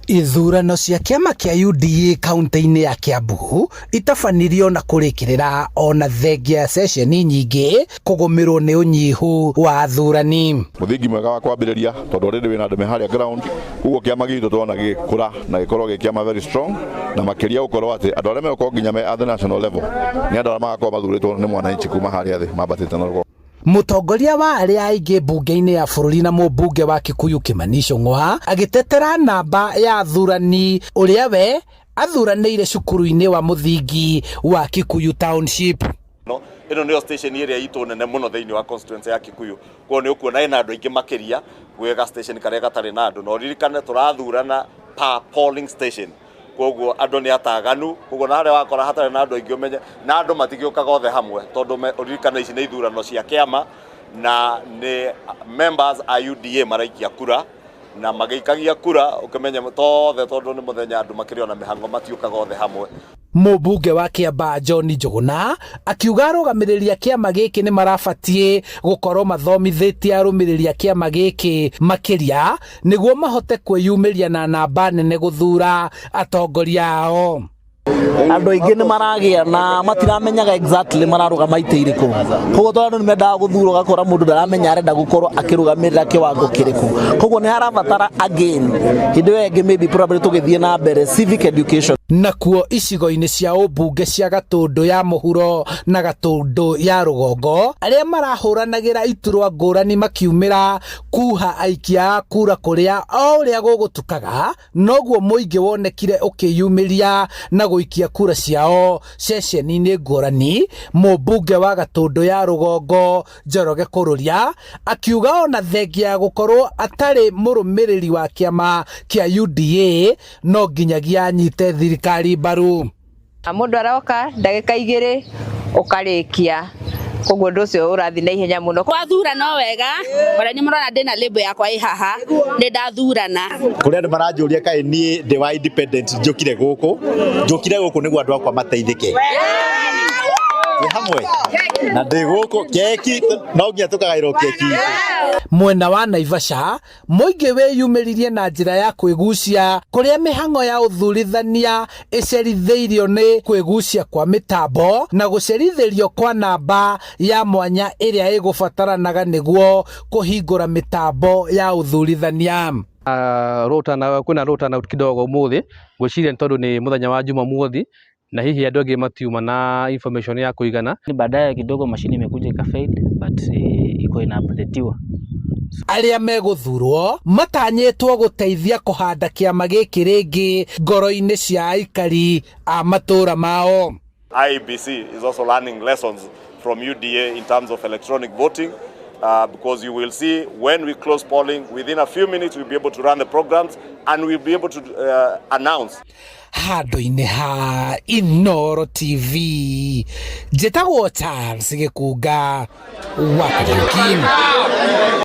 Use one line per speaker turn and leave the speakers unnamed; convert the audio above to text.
Ithurano cia kĩama kĩa UDA kaunti-inĩ ya Kiambu itabanirio na kũrĩkĩrĩra ona thengia ya ceceni nyingĩ kũgũmĩrwo nĩ ũnyihu wa athurani.
Mũthingi mwega wa kwambĩrĩria tondũ already wĩna andũ me harĩa ground, koguo kĩama gitũ tũrona gĩgĩkũra na gĩkorwo gĩ kĩama very strong, na makĩria gũkorwo atĩ andũ arĩa megũkorwo nginya me at the national level nĩ andũ arĩa magakorwo mathurĩtwo nĩ mwananchi kuma harĩa thĩ mambatĩte na rũgongo.
Mũtongoria wa arĩa aingĩ mbunge-inĩ ya bũrũri na mũmbunge wa Kikuyu Kimani Ichung'wa agĩtetera namba ya athurani ũrĩa we athuranĩire cukuru-inĩ wa mũthingi wa Kikuyu Township.
No ĩno nĩyo station ĩrĩa itũ nene mũno thĩinĩ wa constituency ya Kikuyu, koguo nĩ ũkuona ĩna andũ aingĩ makĩria gwĩ ga station karĩa gatarĩ na andũ. Na ũririkane tũrathurana per polling station, koguo andũ nĩ ataganu, koguo na harĩa wakora hatarĩ na andũ aingĩ ũmenye na andũ matigĩũkaga othe hamwe, tondũ ũririkane ici nĩ ithurano cia kĩama na nĩ members a UDA maraikia kura, na magĩikagia kura ũkĩmenye tothe, tondũ nĩ mũthenya andũ makĩrĩ ona mĩhango matiũkaga othe hamwe.
Mũmbunge wa Kiambaa John Njũgũna akiuga arũgamĩrĩri a kĩama gĩkĩ nĩ marabatiĩ gũkorwo mathomithĩtie arũmĩrĩri a kĩama gĩkĩ makĩria nĩguo mahote kwĩyumĩria na namba nene gũthura atongoria ao.
Andũ aingĩ nĩ maragĩa na matiramenyaga exactly mararũgama itĩ irĩkũ, koguo tondũ andũ nĩ mendaga gũthurwo, ũgakora mũndũ ndaramenya arenda gũkorwo akĩrũgamĩrĩra kĩwango kĩrĩkũ, koguo nĩ harabatara again hĩndĩ ĩyo ĩngĩ maybe probably tũgĩthiĩ na mbere civic education.
Nakuo icigo-inĩ cia ũmbunge cia Gatũndũ ya mũhuro na Gatũndũ ya rũgongo, arĩa marahũranagĩra iturwa ngũrani makiumĩra kuha aikia a kura, kũrĩa o ũrĩa gũgũtukaga noguo mũingĩ wonekire ũkĩyumĩria na gũikia kura ciao ceceni-inĩ ngũrani. Mũmbunge wa Gatũndũ ya rũgongo Njoroge Kũrũria akiuga ona thengia ya gũkorwo atarĩ mũrũmĩrĩri wa kĩama kĩa UDA, no nginyagia anyite thirikari mbaru.
Mũndũ aroka ndagĩka 2 ũkarĩkia, koguo ũndũ ũcio ũrathiĩ na ihenya mũno.
Twathurana wega, ona nĩ mũrona ndĩna label yakwa ĩ haha, nĩ ndathurana.
Kũrĩ andũ maranjũria kaĩ niĩ ndĩ wa independent njũkire gũkũ. Njũkire gũkũ nĩguo andũ akwa mateithĩke. Twĩ hamwe na ndĩ gũkũ keki no nginya tũkagaĩrwo keki itũ.
Mwena wa Naivasha mũingĩ wĩyumĩririe na njĩra ya kwĩgucia, kũrĩa mĩhang'o ya ũthurithania ĩcerithĩirio nĩ kwĩgucia kwa mĩtambo na gũcerithĩrio kwa namba ya mwanya ĩrĩa ĩgũbataranaga nĩguo kũhingũra mĩtambo ya ũthurithania.
Low turnout, kwĩna low turnout kidogo ũmũthĩ, ngwĩciria nĩ tondũ nĩ mũthenya wa Jumamothi na hihi andũ aingĩ matiuma na information ya kũigana.
Baadaye kidogo mashine imekuja ikafail, but iko inaupdateiwa.
Arĩa megũthurwo matanyĩtwo gũteithia kũhanda kĩama gĩkĩ rĩngĩ ngoro-inĩ cia aikari a matũũra mao.
IEBC is also learning lessons from UDA in terms of electronic voting, because you will see when we close polling, within a few minutes we'll be able to run the programs and we'll be able to announce.
Handũ-inĩ ha Inoro TV, njĩtagwo Charles Gĩkunga wa Kariũki.